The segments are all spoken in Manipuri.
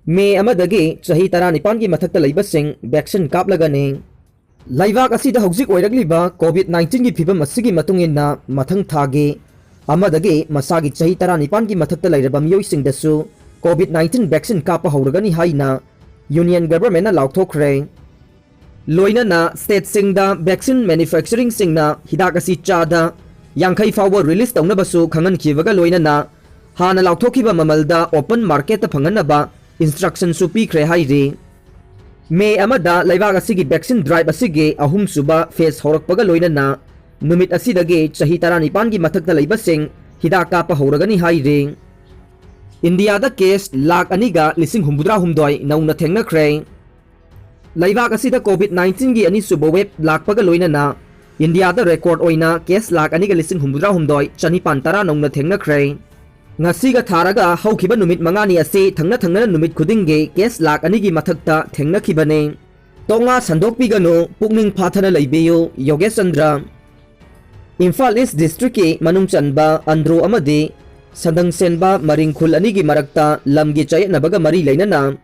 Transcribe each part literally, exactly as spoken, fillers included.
ꯃꯦ ꯑꯃꯗꯒꯤ ꯆꯍꯤ ꯇꯔꯥꯅꯤꯄꯥꯟꯒꯤ ꯃꯊꯛꯇ ꯂꯩꯕꯁꯤꯡ vaccine ꯀꯥꯞꯂꯒꯅꯤ꯫ ꯂꯩꯕꯥꯛ ꯑꯁꯤꯗ ꯍꯧꯖꯤꯛ ꯑꯣꯏꯔꯛꯂꯤꯕ COVID nineteenꯒꯤ ꯐꯤꯕꯝ ꯑꯁꯤꯒꯤ ꯃꯇꯨꯡ ꯏꯟꯅ ꯃꯊꯪ ꯊꯥꯒꯤ ꯑꯃꯗꯒꯤ ꯃꯁꯥꯒꯤ ꯆꯍꯤ ꯇꯔꯥꯅꯤꯄꯥꯟꯒꯤ ꯃꯊꯛꯇ ꯂꯩꯔꯕ ꯃꯤꯑꯣꯏꯁꯤꯡꯗꯁꯨ COVID nineteen vaccine ꯀꯥꯞꯄ ꯍꯧꯔꯒꯅꯤ ꯍꯥꯏꯅ Union Governmentꯅ ꯂꯥꯎꯊꯣꯛꯈ꯭ꯔꯦ꯫ ꯂꯣꯏꯅꯅ stateꯁꯤꯡꯗ vaccine manufacturingꯁꯤꯡꯅ ꯍꯤꯗꯥꯛ ꯑꯁꯤ ꯆꯥꯗ ꯌꯥꯡꯈꯩ ꯐꯥꯎꯕ release ꯇꯧꯅꯕꯁꯨ ꯈꯪꯍꯟꯈꯤꯕꯒ ꯂꯣꯏꯅꯅ ꯍꯥꯟꯅ ꯂꯥꯎꯊꯣꯛꯈꯤꯕ ꯃꯃꯜꯗ open marketꯇ ꯐꯪꯍꯟꯅꯕ instructionꯁꯨ ꯄꯤꯈ꯭ꯔꯦ ꯍꯥꯏꯔꯤ꯫ ꯃꯦ ꯑꯃꯗ ꯂꯩꯕꯥꯛ ꯑꯁꯤꯒꯤ vaccine drive ꯑꯁꯤꯒꯤ ꯑꯍꯨꯝꯁꯨꯕ phase ꯍꯧꯔꯛꯄꯒ ꯂꯣꯏꯅꯅ ꯅꯨꯃꯤꯠ ꯑꯁꯤꯗꯒꯤ ꯆꯍꯤ ꯇꯔꯥꯅꯤꯄꯥꯟꯒꯤ ꯃꯊꯛꯇ ꯂꯩꯕꯁꯤꯡ ꯍꯤꯗꯥꯛ ꯀꯥꯞꯄ ꯍꯧꯔꯒꯅꯤ ꯍꯥꯏꯔꯤ꯫ ꯏꯟꯗꯤꯌꯥꯗ case ꯂꯥꯈ ꯑꯅꯤꯒ ꯂꯤꯁꯤꯡ ꯍꯨꯝꯐꯨꯇꯔꯥ ꯍꯨꯝꯗꯣꯏ ꯅꯧꯅ ꯊꯦꯡꯅꯈ꯭ꯔꯦ꯫ ꯂꯩꯕꯥꯛ ꯑꯁꯤꯗ COVID nineteenꯒꯤ ꯑꯅꯤꯁꯨꯕ wave ꯂꯥꯛꯄꯒ ꯂꯣꯏꯅꯅ ꯏꯟꯗꯤꯌꯥꯗ record ꯑꯣꯏꯅ case ꯂꯥꯈ ꯑꯅꯤꯒ ꯂꯤꯁꯤꯡ ꯍꯨꯝꯐꯨꯇꯔꯥ ꯍꯨꯝꯗꯣꯏ ꯆꯅꯤꯄꯥꯟ ꯇꯔꯥ ꯅꯧꯅ ꯊꯦꯡꯅꯈ꯭ꯔꯦ꯫ ꯉꯁꯤꯒ ꯊꯥꯔꯒ ꯍꯧꯈꯤꯕ ꯅꯨꯃꯤꯠ ꯃꯉꯥꯅꯤ ꯑꯁꯤ ꯊꯪꯅ ꯊꯪꯅꯅ ꯅꯨꯃꯤꯠ ꯈꯨꯗꯤꯡꯒꯤ case ꯂꯥꯈ ꯑꯅꯤꯒꯤ ꯃꯊꯛꯇ ꯊꯦꯡꯅꯈꯤꯕꯅꯤ꯫ ꯇꯣꯉꯥ ꯁꯟꯗꯣꯛꯄꯤꯒꯅꯨ, ꯄꯨꯛꯅꯤꯡ ꯐꯥꯊꯅ ꯂꯩꯕꯤꯌꯨ, ꯌꯣꯒꯦꯁ ꯆꯟꯗ꯭ꯔ꯫ ꯏꯝꯐꯥꯜ East Districtꯀꯤ ꯃꯅꯨꯡ ꯆꯟꯕ ꯑꯟꯗ꯭ꯔꯣ ꯑꯃꯗꯤ ꯁꯟꯗꯪꯁꯦꯟꯕ ꯃꯔꯤꯡ ꯈꯨꯜ ꯑꯅꯤꯒꯤ ꯃꯔꯛꯇ ꯂꯝꯒꯤ ꯆꯌꯦꯠꯅꯕꯒ ꯃꯔꯤ ꯂꯩꯅꯅ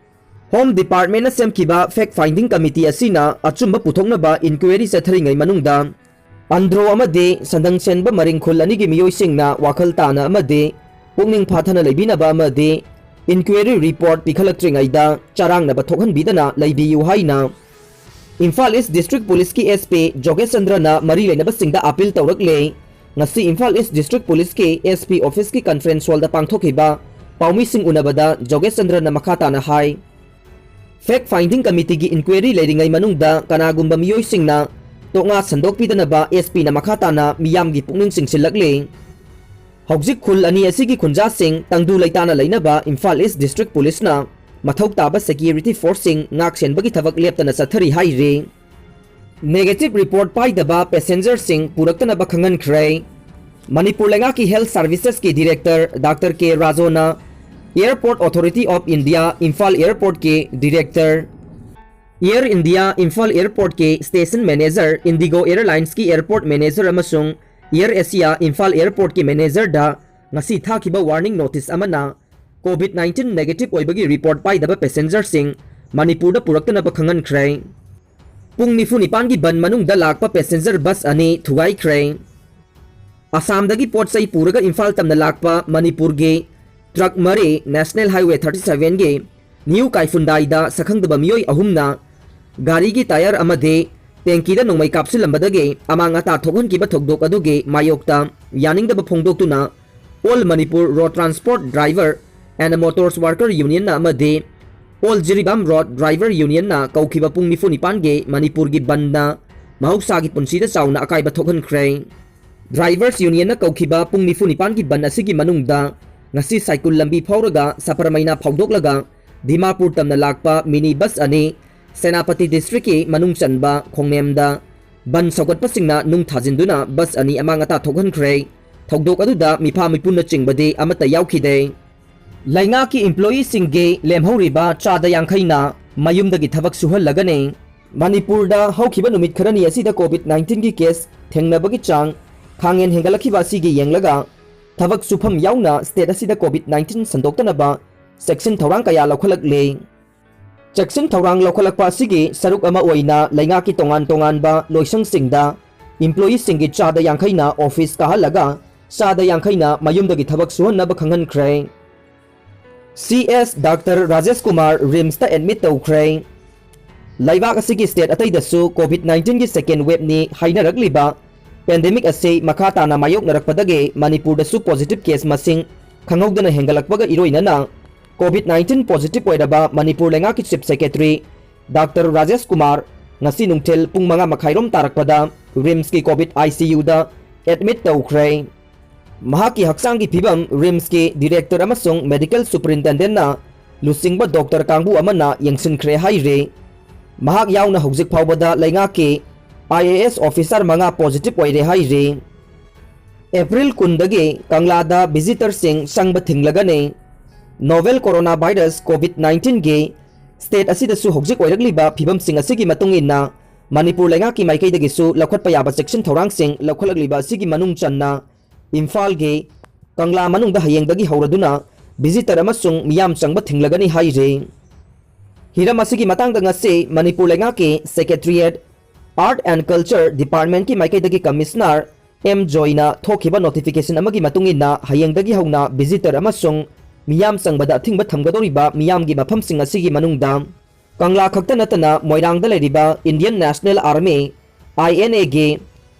Home Departmentꯅ ꯁꯦꯝꯈꯤꯕ fact finding committee ꯑꯁꯤꯅ ꯑꯆꯨꯝꯕ ꯄꯨꯊꯣꯛꯅꯕ inquiry ꯆꯠꯊꯔꯤꯉꯩ ꯃꯅꯨꯡꯗ ꯑꯟꯗ꯭ꯔꯣ ꯑꯃꯗꯤ ꯁꯟꯗꯪꯁꯦꯟꯕ ꯃꯔꯤꯡ ꯈꯨꯜ ꯑꯅꯤꯒꯤ ꯃꯤꯑꯣꯏꯁꯤꯡꯅ ꯋꯥꯈꯜ ꯇꯥꯅ ꯑꯃꯗꯤ ꯄꯨꯛꯅꯤꯡ ꯐꯥꯊꯅ ꯂꯩꯕꯤꯅꯕ ꯑꯃꯗꯤ inquiry report ꯄꯤꯈꯠꯂꯛꯇ꯭ꯔꯤꯉꯩꯗ ꯆꯔꯥꯡꯅꯕ ꯊꯣꯛꯍꯟꯕꯤꯗꯅ ꯂꯩꯕꯤꯌꯨ ꯍꯥꯏꯅ ꯏꯝꯐꯥꯜ East District Policeꯀꯤ SP ꯖꯣꯒꯦꯁ ꯆꯟꯗ꯭ꯔꯅ ꯃꯔꯤ ꯂꯩꯅꯕꯁꯤꯡꯗ appeal ꯇꯧꯔꯛꯂꯦ꯫ ꯉꯁꯤ Imphal East District Policeꯀꯤ SP officeꯀꯤ conference hallꯗ ꯄꯥꯡꯊꯣꯛꯈꯤꯕ ꯄꯥꯎꯃꯤꯁꯤꯡ ꯎꯅꯕꯗ ꯖꯣꯒꯦꯁ ꯆꯟꯗ꯭ꯔꯅ ꯃꯈꯥ ꯇꯥꯅ ꯍꯥꯏ, fact finding committeeꯒꯤ inquiry ꯂꯩꯔꯤꯉꯩ ꯃꯅꯨꯡꯗ ꯀꯅꯥꯒꯨꯝꯕ ꯃꯤꯑꯣꯏꯁꯤꯡꯅ ꯇꯣꯛꯉꯥ ꯁꯟꯗꯣꯛꯄꯤꯗꯅꯕ SPꯅ ꯃꯈꯥ ꯇꯥꯅ ꯃꯤꯌꯥꯝꯒꯤ ꯄꯨꯛꯅꯤꯡ ꯆꯤꯡꯁꯤꯜꯂꯛꯂꯤ꯫ ꯍꯧꯖꯤꯛ ꯈꯨꯜ ꯑꯅꯤ ꯑꯁꯤꯒꯤ ꯈꯨꯟꯖꯥꯁꯤꯡ ꯇꯪꯗꯨ ꯂꯩꯇꯥꯅ ꯂꯩꯅꯕ ꯏꯝꯐꯥꯜ East District Policeꯅ ꯃꯊꯧ ꯇꯥꯕ security forceꯁꯤꯡ ꯉꯥꯛ ꯁꯦꯟꯕꯒꯤ ꯊꯕꯛ ꯂꯦꯞꯇꯅ ꯆꯠꯊꯔꯤ ꯍꯥꯏꯔꯤ꯫ Negative report ꯄꯥꯏꯗꯕ passengerꯁꯤꯡ ꯄꯨꯔꯛꯇꯅꯕ ꯈꯪꯍꯟꯈ꯭ꯔꯦ꯫ ꯃꯅꯤꯄꯨꯔ ꯂꯩꯉꯥꯛꯀꯤ Health Servicesꯀꯤ Director Doctor K ꯔꯥꯖꯣꯅ Airport Authority of India Imphal Airportꯀꯤ Director, Air India Imphal Airportꯀꯤ Station Manager, Indigo Airlinesꯀꯤ Airport Manager ꯑꯃꯁꯨꯡ Air Asia ꯏꯝꯐꯥꯜ Airportꯀꯤ Managerꯗ ꯉꯁꯤ ꯊꯥꯈꯤꯕ warning notice ꯑꯃꯅ COVID nineteen negative ꯑꯣꯏꯕꯒꯤ report ꯄꯥꯏꯗꯕ passengerꯁꯤꯡ ꯃꯅꯤꯄꯨꯔꯗ ꯄꯨꯔꯛꯇꯅꯕ ꯈꯪꯍꯟꯈ꯭ꯔꯦ꯫ ꯄꯨꯡ ꯅꯤꯐꯨ ꯅꯤꯄꯥꯟꯒꯤ ꯕꯟ ꯃꯅꯨꯡꯗ ꯂꯥꯛꯄ passenger bus ꯑꯅꯤ ꯊꯨꯒꯥꯏꯈ꯭ꯔꯦ꯫ ꯑꯁꯥꯝꯗꯒꯤ ꯄꯣꯠ ꯆꯩ ꯄꯨꯔꯒ ꯏꯝꯐꯥꯜ ꯇꯝꯅ ꯂꯥꯛꯄ ꯃꯅꯤꯄꯨꯔꯒꯤ truck ꯃꯔꯤ National Highway thirty sevenꯒꯤ ꯅ꯭ꯌꯨ ꯀꯥꯏꯐꯨꯟꯗꯥꯏꯗ ꯁꯛꯈꯪꯗꯕ ꯃꯤꯑꯣꯏ ꯑꯍꯨꯝꯅ ꯒꯥꯔꯤꯒꯤ tyre ꯑꯃꯗꯤ tankiꯗ ꯅꯣꯡꯃꯩ ꯀꯥꯞꯁꯤꯜꯂꯝꯕꯗꯒꯤ ꯑꯃꯥꯡ ꯑꯇꯥ ꯊꯣꯛꯍꯟꯈꯤꯕ ꯊꯧꯗꯣꯛ ꯑꯗꯨꯒꯤ ꯃꯥꯌꯣꯛꯇ ꯌꯥꯅꯤꯡꯗꯕ ꯐꯣꯡꯗꯣꯛꯇꯨꯅ All Manipur Road Transport Driver and Motors Worker Unionꯅ ꯑꯃꯗꯤ All Jiribam Road Driver Unionꯅ ꯀꯧꯈꯤꯕ ꯄꯨꯡ ꯅꯤꯐꯨ ꯅꯤꯄꯥꯟꯒꯤ ꯃꯅꯤꯄꯨꯔꯒꯤ ꯕꯟꯗ ꯃꯍꯧꯁꯥꯒꯤ ꯄꯨꯟꯁꯤꯗ ꯆꯥꯎꯅ ꯑꯀꯥꯏꯕ ꯊꯣꯛꯍꯟꯈ꯭ꯔꯦ꯫ Drivers Unionꯅ ꯀꯧꯈꯤꯕ ꯄꯨꯡ ꯅꯤꯐꯨ ꯅꯤꯄꯥꯟꯒꯤ ꯕꯟ ꯑꯁꯤꯒꯤ ꯃꯅꯨꯡꯗ ꯉꯁꯤ ꯁꯥꯏꯀꯨꯜ ꯂꯝꯕꯤ ꯐꯥꯎꯔꯒ ꯁꯄꯔꯃꯩꯅꯥ ꯐꯥꯎꯗꯣꯛꯂꯒ ꯗꯤꯃꯥꯄꯨꯔ ꯇꯝꯅ ꯂꯥꯛꯄ mini bus ꯑꯅꯤ ꯁꯦꯅꯥꯄꯇꯤ districtꯀꯤ ꯃꯅꯨꯡ ꯆꯟꯕ ꯈꯣꯡꯅꯦꯝꯗ ꯕꯟ ꯁꯧꯒꯠꯄꯁꯤꯡꯅ ꯅꯨꯡ ꯊꯥꯖꯤꯟꯗꯨꯅ bus ꯑꯅꯤ ꯑꯃꯥꯡ ꯑꯇꯥ ꯊꯣꯛꯍꯟꯈ꯭ꯔꯦ꯫ ꯊꯧꯗꯣꯛ ꯑꯗꯨꯗ ꯃꯤꯐꯥ ꯃꯤꯄꯨꯟꯅꯆꯤꯡꯕꯗꯤ ꯑꯃꯠꯇ ꯌꯥꯎꯈꯤꯗꯦ꯫ ꯂꯩꯉꯥꯛꯀꯤ employeeꯁꯤꯡꯒꯤ ꯂꯦꯝꯍꯧꯔꯤꯕ ꯆꯥꯗ ꯌꯥꯡꯈꯩꯅ ꯃꯌꯨꯝꯗꯒꯤ ꯊꯕꯛ ꯁꯨꯍꯜꯂꯒꯅꯤ꯫ ꯃꯅꯤꯄꯨꯔꯗ ꯍꯧꯈꯤꯕ ꯅꯨꯃꯤꯠ ꯈꯔꯅꯤ ꯑꯁꯤꯗ COVID nineteenꯒꯤ case ꯊꯦꯡꯅꯕꯒꯤ ꯆꯥꯡ ꯈꯥꯡꯍꯦꯟ ꯍꯦꯟꯒꯠꯂꯛꯈꯤꯕ ꯑꯁꯤꯒꯤ ꯌꯦꯡꯂꯒ ꯊꯕꯛ ꯁꯨꯐꯝ ꯌꯥꯎꯅ state ꯑꯁꯤꯗ COVID nineteen ꯁꯟꯗꯣꯛꯇꯅꯕ ꯆꯦꯛꯁꯤꯟ ꯊꯧꯔꯥꯡ ꯀꯌꯥ ꯂꯧꯈꯠꯂꯛꯂꯤ꯫ ꯆꯦꯛꯁꯤꯟ ꯊꯧꯔꯥꯡ ꯂꯧꯈꯠꯂꯛꯄ ꯑꯁꯤꯒꯤ ꯁꯔꯨꯛ ꯑꯃ ꯑꯣꯏꯅ ꯂꯩꯉꯥꯛꯀꯤ ꯇꯣꯉꯥꯟ ꯇꯣꯉꯥꯟꯕ ꯂꯣꯏꯁꯪꯁꯤꯡꯗ employeeꯁꯤꯡꯒꯤ ꯆꯥꯗ ꯌꯥꯡꯈꯩꯅ office ꯀꯥꯍꯜꯂꯒ ꯆꯥꯗ ꯌꯥꯡꯈꯩꯅ ꯃꯌꯨꯝꯗꯒꯤ ꯊꯕꯛ ꯁꯨꯍꯟꯅꯕ ꯈꯪꯍꯟꯈ꯭ꯔꯦ꯫ CS Doctor Rajesh Kumar RIMSꯇ admit ꯇꯧꯈ꯭ꯔꯦ꯫ ꯂꯩꯕꯥꯛ ꯑꯁꯤꯒꯤ state ꯑꯇꯩꯗꯁꯨ COVID nineteenꯒꯤ second waveꯅꯤ ꯍꯥꯏꯅꯔꯛꯂꯤꯕ pandemic ꯑꯁꯤ ꯃꯈꯥ ꯇꯥꯅ ꯃꯥꯌꯣꯛꯅꯔꯛꯄꯗꯒꯤ ꯃꯅꯤꯄꯨꯔꯗꯁꯨ positive case ꯃꯁꯤꯡ ꯈꯪꯍꯧꯗꯅ ꯍꯦꯟꯒꯠꯂꯛꯄꯒ ꯏꯔꯣꯏꯅꯅ COVID nineteen positive ꯑꯣꯏꯔꯕ ꯃꯅꯤꯄꯨꯔ ꯂꯩꯉꯥꯛꯀꯤ Chief Secretary Doctor Rajesh Kumar ꯉꯁꯤ ꯅꯨꯡꯊꯤꯜ ꯄꯨꯡ ꯃꯉꯥ ꯃꯈꯥꯏꯔꯣꯝ ꯇꯥꯔꯛꯄꯗ RIMSꯀꯤ COVID ICUꯗ admit ꯇꯧꯈ꯭ꯔꯦ꯫ ꯃꯍꯥꯛꯀꯤ ꯍꯛꯆꯥꯡꯒꯤ ꯐꯤꯕꯝ RIMSꯀꯤ director ꯑꯃꯁꯨꯡ medical superintendentꯅ ꯂꯨꯆꯤꯡꯕ doctor ꯀꯥꯡꯕꯨ ꯑꯃꯅ ꯌꯦꯡꯁꯤꯟꯈ꯭ꯔꯦ ꯍꯥꯏꯔꯤ꯫ ꯃꯍꯥꯛ ꯌꯥꯎꯅ ꯍꯧꯖꯤꯛ ꯐꯥꯎꯕꯗ ꯂꯩꯉꯥꯛꯀꯤ IAS officer ꯃꯉꯥ positive ꯑꯣꯏꯔꯦ ꯍꯥꯏꯔꯤ꯫ April ꯀꯨꯟꯗꯒꯤ ꯀꯪꯂꯥꯗ visitorꯁꯤꯡ ꯆꯪꯕ ꯊꯤꯡꯂꯒꯅꯤ꯫ Novel coronavirus COVID nineteenꯒꯤ state ꯑꯁꯤꯗꯁꯨ ꯍꯧꯖꯤꯛ ꯑꯣꯏꯔꯛꯂꯤꯕ ꯐꯤꯕꯝꯁꯤꯡ ꯑꯁꯤꯒꯤ ꯃꯇꯨꯡ ꯏꯟꯅ ꯃꯅꯤꯄꯨꯔ ꯂꯩꯉꯥꯛꯀꯤ ꯃꯥꯏꯀꯩꯗꯒꯤꯁꯨ ꯂꯧꯈꯠꯄ ꯌꯥꯕ ꯆꯦꯛꯁꯤꯟ ꯊꯧꯔꯥꯡꯁꯤꯡ ꯂꯧꯈꯠꯂꯛꯂꯤꯕ ꯑꯁꯤꯒꯤ ꯃꯅꯨꯡ ꯆꯟꯅ ꯏꯝꯐꯥꯜꯒꯤ ꯀꯪꯂꯥ ꯃꯅꯨꯡꯗ ꯍꯌꯦꯡꯗꯒꯤ ꯍꯧꯔꯗꯨꯅ visitor ꯑꯃꯁꯨꯡ ꯃꯤꯌꯥꯝ ꯆꯪꯕ ꯊꯤꯡꯂꯒꯅꯤ ꯍꯥꯏꯔꯤ꯫ ꯍꯤꯔꯝ ꯑꯁꯤꯒꯤ ꯃꯇꯥꯡꯗ ꯉꯁꯤ ꯃꯅꯤꯄꯨꯔ ꯂꯩꯉꯥꯛꯀꯤ Secretariat, Art and Culture Departmentꯀꯤ ꯃꯥꯏꯀꯩꯗꯒꯤ Commissioner ꯑꯦꯝ ꯖꯣꯏꯅ ꯊꯣꯛꯈꯤꯕ notification ꯑꯃꯒꯤ ꯃꯇꯨꯡ ꯏꯟꯅ, ꯍꯌꯦꯡꯗꯒꯤ ꯍꯧꯅ visitor ꯑꯃꯁꯨꯡ ꯃꯤꯌꯥꯝ ꯆꯪꯕꯗ ꯑꯊꯤꯡꯕ ꯊꯝꯒꯗꯧꯔꯤꯕ ꯃꯤꯌꯥꯝꯒꯤ ꯃꯐꯝꯁꯤꯡ ꯑꯁꯤꯒꯤ ꯃꯅꯨꯡꯗ ꯀꯪꯂꯥ ꯈꯛꯇ ꯅꯠꯇꯅ ꯃꯣꯏꯔꯥꯡꯗ ꯂꯩꯔꯤꯕ Indian National Army, INAꯒꯤ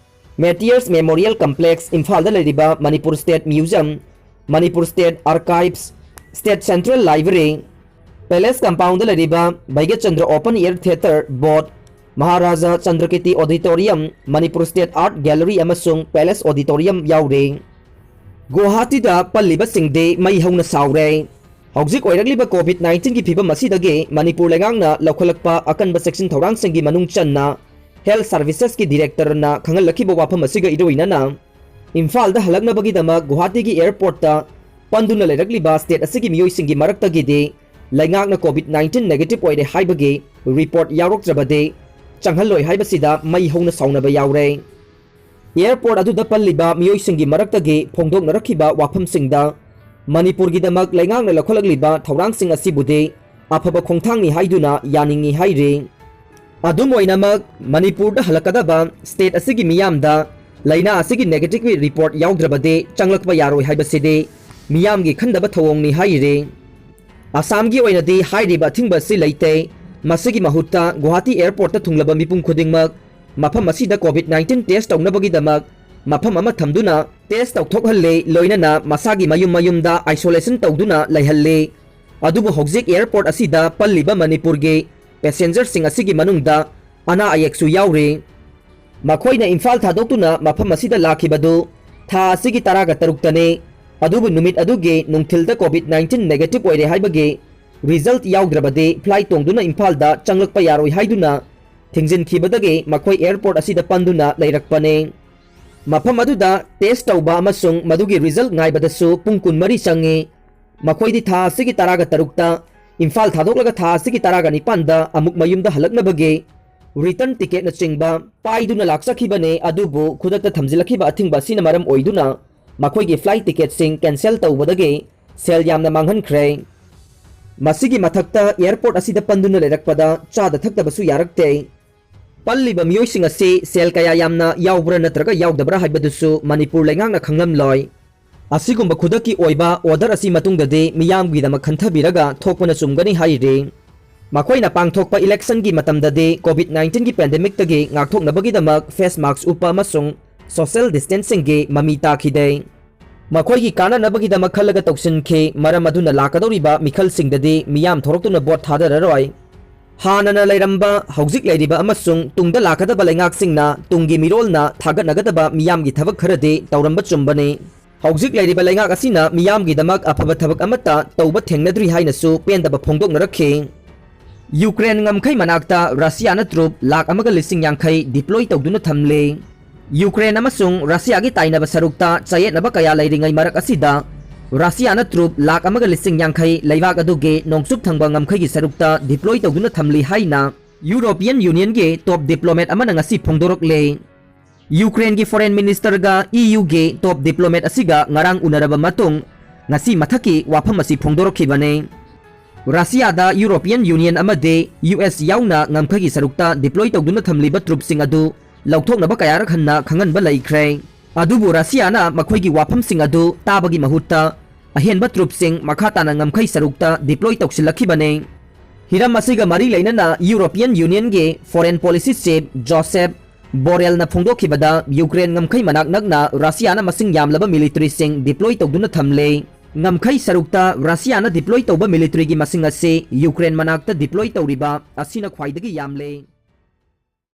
Martyrs Memorial Complex, ꯏꯝꯐꯥꯜꯗ ꯂꯩꯔꯤꯕ Manipur State Museum, Manipur State Archives, State Central Library, Palace Compoundꯗ ꯂꯩꯔꯤꯕ ꯚꯩꯒ꯭ꯌꯆꯟꯗ꯭ꯔ Open Air Theatre, ꯕꯣꯠ, Maharaja Chandrakirti Auditorium, Manipur State Art Gallery ꯑꯃꯁꯨꯡ Palace Auditorium ꯌꯥꯎꯔꯤ꯫ ꯒꯨꯋꯥꯍꯥꯇꯤꯗ ꯄꯜꯂꯤꯕꯁꯤꯡꯗꯤ ꯃꯩ ꯍꯧꯅ ꯁꯥꯎꯔꯦ꯫ ꯍꯧꯖꯤꯛ ꯑꯣꯏꯔꯛꯂꯤꯕ COVID nineteenꯒꯤ ꯐꯤꯚꯝ ꯑꯁꯤꯗꯒꯤ ꯃꯅꯤꯄꯨꯔ ꯂꯩꯉꯥꯛꯅ ꯂꯧꯈꯠꯂꯛꯄ ꯑꯀꯟꯕ ꯆꯦꯛꯁꯤꯟ ꯊꯧꯔꯥꯡꯁꯤꯡꯒꯤ ꯃꯅꯨꯡ ꯆꯟꯅ Health Servicesꯀꯤ Directorꯅ ꯈꯪꯍꯜꯂꯛꯈꯤꯕ ꯋꯥꯐꯝ ꯑꯁꯤꯒ ꯏꯔꯣꯏꯅꯅ, ꯏꯝꯐꯥꯜꯗ ꯍꯜꯂꯛꯅꯕꯒꯤꯗꯃꯛ ꯒꯨꯋꯥꯍꯥꯇꯤꯒꯤ airportꯇ ꯄꯟꯗꯨꯅ ꯂꯩꯔꯛꯂꯤꯕ state ꯑꯁꯤꯒꯤ ꯃꯤꯑꯣꯏꯁꯤꯡꯒꯤ ꯃꯔꯛꯇꯒꯤꯗꯤ ꯂꯩꯉꯥꯛꯅ COVID nineteen negative ꯑꯣꯏꯔꯦ ꯍꯥꯏꯕꯒꯤ report ꯌꯥꯎꯔꯛꯇ꯭ꯔꯕꯗꯤ ꯆꯪꯍꯜꯂꯣꯏ ꯍꯥꯏꯕꯁꯤꯗ ꯃꯩ ꯍꯧꯅ ꯁꯥꯎꯅꯕ ꯌꯥꯎꯔꯦ꯫ Airport ꯑꯗꯨꯗ ꯄꯜꯂꯤꯕ ꯃꯤꯑꯣꯏꯁꯤꯡꯒꯤ ꯃꯔꯛꯇꯒꯤ ꯐꯣꯡꯗꯣꯛꯅꯔꯛꯈꯤꯕ ꯋꯥꯐꯝꯁꯤꯡꯗ ꯃꯅꯤꯄꯨꯔꯒꯤꯗꯃꯛ ꯂꯩꯉꯥꯛꯅ ꯂꯧꯈꯠꯂꯛꯂꯤꯕ ꯊꯧꯔꯥꯡꯁꯤꯡ ꯑꯁꯤꯕꯨꯗꯤ ꯑꯐꯕ ꯈꯣꯡꯊꯥꯡꯅꯤ ꯍꯥꯏꯗꯨꯅ ꯌꯥꯅꯤꯡꯏ ꯍꯥꯏꯔꯤ꯫ ꯑꯗꯨꯝ ꯑꯣꯏꯅꯃꯛ, ꯃꯅꯤꯄꯨꯔꯗ ꯍꯜꯂꯛꯀꯗꯕ state ꯑꯁꯤꯒꯤ ꯃꯤꯌꯥꯝꯗ ꯂꯥꯏꯅꯥ ꯑꯁꯤꯒꯤ negative report ꯌꯥꯎꯗ꯭ꯔꯕꯗꯤ ꯆꯪꯂꯛꯄ ꯌꯥꯔꯣꯏ ꯍꯥꯏꯕꯁꯤꯗꯤ ꯃꯤꯌꯥꯝꯒꯤ ꯈꯟꯗꯕ ꯊꯧꯑꯣꯡꯅꯤ ꯍꯥꯏꯔꯤ꯫ ꯑꯁꯥꯝꯒꯤ ꯑꯣꯏꯅꯗꯤ ꯍꯥꯏꯔꯤꯕ ꯑꯊꯤꯡꯕ ꯑꯁꯤ ꯂꯩꯇꯦ꯫ ꯃꯁꯤꯒꯤ ꯃꯍꯨꯠꯇ ꯒꯨꯋꯥꯍꯥꯇꯤ airportꯇ ꯊꯨꯡꯂꯕ ꯃꯤꯄꯨꯝ ꯈꯨꯗꯤꯡꯃꯛ ꯃꯐꯝ ꯑꯁꯤꯗ COVID nineteen test ꯇꯧꯅꯕꯒꯤꯗꯃꯛ ꯃꯐꯝ ꯑꯃ ꯊꯝꯗꯨꯅ test ꯇꯧꯊꯣꯛꯍꯜꯂꯦ, ꯂꯣꯏꯅꯅ ꯃꯁꯥꯒꯤ ꯃꯌꯨꯝ ꯃꯌꯨꯝꯗ isolation ꯇꯧꯗꯨꯅ ꯂꯩꯍꯜꯂꯦ꯫ ꯑꯗꯨꯕꯨ ꯍꯧꯖꯤꯛ airport ꯑꯁꯤꯗ ꯄꯜꯂꯤꯕ ꯃꯅꯤꯄꯨꯔꯒꯤ passengerꯁꯤꯡ ꯑꯁꯤꯒꯤ ꯃꯅꯨꯡꯗ ꯑꯅꯥ ꯑꯌꯦꯛꯁꯨ ꯌꯥꯎꯔꯤ꯫ ꯃꯈꯣꯏꯅ ꯏꯝꯐꯥꯜ ꯊꯥꯗꯣꯛꯇꯨꯅ ꯃꯐꯝ ꯑꯁꯤꯗ ꯂꯥꯛꯈꯤꯕꯗꯨ ꯊꯥ ꯑꯁꯤꯒꯤ ꯇꯔꯥꯒ ꯇꯔꯨꯛꯇꯅꯤ꯫ ꯑꯗꯨꯕꯨ ꯅꯨꯃꯤꯠ ꯑꯗꯨꯒꯤ ꯅꯨꯡꯊꯤꯜꯗ COVID nineteen negative ꯑꯣꯏꯔꯦ ꯍꯥꯏꯕꯒꯤ result ꯌꯥꯎꯗ꯭ꯔꯕꯗꯤ flight ꯇꯣꯡꯗꯨꯅ ꯏꯝꯐꯥꯜꯗ ꯆꯪꯂꯛꯄ ꯌꯥꯔꯣꯏ ꯍꯥꯏꯗꯨꯅ ꯊꯤꯡꯖꯤꯟꯈꯤꯕꯗꯒꯤ ꯃꯈꯣꯏ airport ꯑꯁꯤꯗ ꯄꯟꯗꯨꯅ ꯂꯩꯔꯛꯄꯅꯤ꯫ ꯃꯐꯝ ꯑꯗꯨꯗ test ꯇꯧꯕ ꯑꯃꯁꯨꯡ ꯃꯗꯨꯒꯤ result ꯉꯥꯏꯕꯗꯁꯨ ꯄꯨꯡ ꯀꯨꯟꯃꯔꯤ ꯆꯪꯉꯤ꯫ ꯃꯈꯣꯏꯗꯤ ꯊꯥ ꯑꯁꯤꯒꯤ ꯇꯔꯥꯒ ꯇꯔꯨꯛꯇ ꯏꯝꯐꯥꯜ ꯊꯥꯗꯣꯛꯂꯒ ꯊꯥ ꯑꯁꯤꯒꯤ ꯇꯔꯥꯒ ꯅꯤꯄꯥꯟꯗ ꯑꯃꯨꯛ ꯃꯌꯨꯝꯗ ꯍꯜꯂꯛꯅꯕꯒꯤ return ticketꯅꯆꯤꯡꯕ ꯄꯥꯏꯗꯨꯅ ꯂꯥꯛꯆꯈꯤꯕꯅꯦ, ꯑꯗꯨꯕꯨ ꯈꯨꯗꯛꯇ ꯊꯝꯖꯤꯜꯂꯛꯈꯤꯕ ꯑꯊꯤꯡꯕ ꯑꯁꯤꯅ ꯃꯔꯝ ꯑꯣꯏꯗꯨꯅ ꯃꯈꯣꯏꯒꯤ flight ticketꯁꯤꯡ cancel ꯇꯧꯕꯗꯒꯤ ꯁꯦꯜ ꯌꯥꯝꯅ ꯃꯥꯡꯍꯟꯈ꯭ꯔꯦ꯫ ꯃꯁꯤꯒꯤ ꯃꯊꯛꯇ airport ꯑꯁꯤꯗ ꯄꯟꯗꯨꯅ ꯂꯩꯔꯛꯄꯗ ꯆꯥꯗ ꯊꯛꯇꯕꯁꯨ ꯌꯥꯔꯛꯇꯦ꯫ ꯄꯜꯂꯤꯕ ꯃꯤꯑꯣꯏꯁꯤꯡ ꯑꯁꯤ ꯁꯦꯜ ꯀꯌꯥ ꯌꯥꯝꯅ ꯌꯥꯎꯕ꯭ꯔꯥ ꯅꯠꯇ꯭ꯔꯒ ꯌꯥꯎꯗꯕ꯭ꯔꯥ ꯍꯥꯏꯕꯗꯨꯁꯨ ꯃꯅꯤꯄꯨꯔ ꯂꯩꯉꯥꯛꯅ ꯈꯪꯂꯝꯂꯣꯏ꯫ ꯑꯁꯤꯒꯨꯝꯕ ꯈꯨꯗꯛꯀꯤ ꯑꯣꯏꯕ order ꯑꯁꯤ ꯃꯇꯨꯡꯗꯗꯤ ꯃꯤꯌꯥꯝꯒꯤꯗꯃꯛ ꯈꯟꯊꯕꯤꯔꯒ ꯊꯣꯛꯄꯅ ꯆꯨꯝꯒꯅꯤ ꯍꯥꯏꯔꯤ꯫ ꯃꯈꯣꯏꯅ ꯄꯥꯡꯊꯣꯛꯄ election ꯒꯤ ꯃꯇꯝꯗꯗꯤ COVID nineteen ꯒꯤ pandemic ꯇꯒꯤ ꯉꯥꯛꯊꯣꯛꯅꯕꯒꯤꯗꯃꯛ face mask ꯎꯞꯄ ꯑꯃꯁꯨꯡ social distancing ꯒꯤ ꯃꯃꯤ ꯇꯥꯈꯤꯗꯦ꯫ ꯃꯈꯣꯏꯒꯤ ꯀꯥꯟꯅꯅꯕꯒꯤꯗꯃꯛ ꯈꯜꯂꯒ ꯇꯧꯁꯤꯟꯈꯤ, ꯃꯔꯝ ꯑꯗꯨꯅ ꯂꯥꯛꯀꯗꯧꯔꯤꯕ ꯃꯤꯈꯜꯁꯤꯡꯗꯗꯤ ꯃꯤꯌꯥꯝ ꯊꯣꯔꯛꯇꯨꯅ vote ꯊꯥꯗꯔꯔꯣꯏ꯫ ꯍꯥꯟꯅꯅ ꯂꯩꯔꯝꯕ, ꯍꯧꯖꯤꯛ ꯂꯩꯔꯤꯕ ꯑꯃꯁꯨꯡ ꯇꯨꯡꯗ ꯂꯥꯛꯀꯗꯕ ꯂꯩꯉꯥꯛꯁꯤꯡꯅ ꯇꯨꯡꯒꯤ ꯃꯤꯔꯣꯜꯅ ꯊꯥꯒꯠꯅꯒꯗꯕ ꯃꯤꯌꯥꯝꯒꯤ ꯊꯕꯛ ꯈꯔꯗꯤ ꯇꯧꯔꯝꯕ ꯆꯨꯝꯕꯅꯤ꯫ ꯍꯧꯖꯤꯛ ꯂꯩꯔꯤꯕ ꯂꯩꯉꯥꯛ ꯑꯁꯤꯅ ꯃꯤꯌꯥꯝꯒꯤꯗꯃꯛ ꯑꯐꯕ ꯊꯕꯛ ꯑꯃꯠꯇ ꯇꯧꯕ ꯊꯦꯡꯅꯗ꯭ꯔꯤ ꯍꯥꯏꯅꯁꯨ ꯄꯦꯟꯗꯕ ꯐꯣꯡꯗꯣꯛꯅꯔꯛꯈꯤ꯫ ꯌꯨꯀ꯭ꯔꯦꯟ ꯉꯝꯈꯩ ꯃꯅꯥꯛꯇ ꯔꯁꯤꯌꯥꯅ troop ꯂꯥꯈ ꯑꯃꯒ ꯂꯤꯁꯤꯡ ꯌꯥꯡꯈꯩ deploy ꯇꯧꯗꯨꯅ ꯊꯝꯂꯦ꯫ ꯌꯨꯀ꯭ꯔꯦꯟ ꯑꯃꯁꯨꯡ ꯔꯁꯤꯌꯥꯒꯤ ꯇꯥꯏꯅꯕ ꯁꯔꯨꯛꯇ ꯆꯌꯦꯠꯅꯕ ꯀꯌꯥ ꯂꯩꯔꯤꯉꯩ ꯃꯔꯛ ꯑꯁꯤꯗ, ꯔꯁꯤꯌꯥꯅ troop ꯂꯥꯈ ꯑꯃꯒ ꯂꯤꯁꯤꯡ ꯌꯥꯡꯈꯩ ꯂꯩꯕꯥꯛ ꯑꯗꯨꯒꯤ ꯅꯣꯡꯆꯨꯞ ꯊꯪꯕ ꯉꯝꯈꯩꯒꯤ ꯁꯔꯨꯛꯇ deploy ꯇꯧꯗꯨꯅ ꯊꯝꯂꯤ ꯍꯥꯏꯅ European Union ꯒꯤ top diplomat ꯑꯃꯅ ꯉꯁꯤ ꯐꯣꯡꯗꯣꯔꯛꯂꯦ꯫ ꯌꯨꯀ꯭ꯔꯦꯟꯒꯤ foreign minister ꯒ E U ꯒꯤ top diplomat ꯑꯁꯤꯒ ꯉꯔꯥꯡ ꯎꯅꯔꯕ ꯃꯇꯨꯡ, ꯉꯁꯤ ꯃꯊꯛꯀꯤ ꯋꯥꯐꯝ ꯑꯁꯤ ꯐꯣꯡꯗꯣꯔꯛꯈꯤꯕꯅꯤ꯫ ꯔꯁꯤꯌꯥꯗ European Union ꯑꯃꯗꯤ U S ꯌꯥꯎꯅ ꯉꯝꯈꯩꯒꯤ ꯁꯔꯨꯛꯇ deploy ꯇꯧꯗꯨꯅ ꯊꯝꯂꯤꯕ troop ꯁꯤꯡ ꯑꯗꯨ ꯂꯧꯊꯣꯛꯅꯕ ꯀꯌꯥꯔꯛ ꯍꯟꯅ ꯈꯪꯍꯟꯕ ꯂꯩꯈ꯭ꯔꯦ꯫ ꯑꯗꯨꯕꯨ ꯔꯁꯤꯌꯥꯅ ꯃꯈꯣꯏꯒꯤ ꯋꯥꯐꯝꯁꯤꯡ ꯑꯗꯨ ꯇꯥꯕꯒꯤ ꯃꯍꯨꯠꯇ ꯑꯍꯦꯟꯕ troop ꯁꯤꯡ ꯃꯈꯥ ꯇꯥꯅ ꯉꯝꯈꯩ ꯁꯔꯨꯛꯇ deploy ꯇꯧꯁꯤꯜꯂꯛꯈꯤꯕꯅꯤ꯫ ꯍꯤꯔꯝ ꯑꯁꯤꯒ ꯃꯔꯤ ꯂꯩꯅꯅ European Union ꯒꯤ foreign policy chief Josep Borrell ꯅ ꯐꯣꯡꯗꯣꯛꯈꯤꯕꯗ, ꯌꯨꯀ꯭ꯔꯦꯟ ꯉꯝꯈꯩ ꯃꯅꯥꯛ ꯅꯛꯅ ꯔꯁꯤꯌꯥꯅ ꯃꯁꯤꯡ ꯌꯥꯝꯂꯕ military ꯁꯤꯡ deploy ꯇꯧꯗꯨꯅ ꯊꯝꯂꯦ꯫ ꯉꯝꯈꯩ ꯁꯔꯨꯛꯇ ꯔꯁꯤꯌꯥꯅ deploy ꯇꯧꯕ military ꯒꯤ ꯃꯁꯤꯡ ꯑꯁꯤ ꯌꯨꯀ꯭ꯔꯦꯟ ꯃꯅꯥꯛꯇ deploy ꯇꯧꯔꯤꯕ ꯑꯁꯤꯅ ꯈ꯭ꯋꯥꯏꯗꯒꯤ ꯌꯥꯝꯂꯦ꯫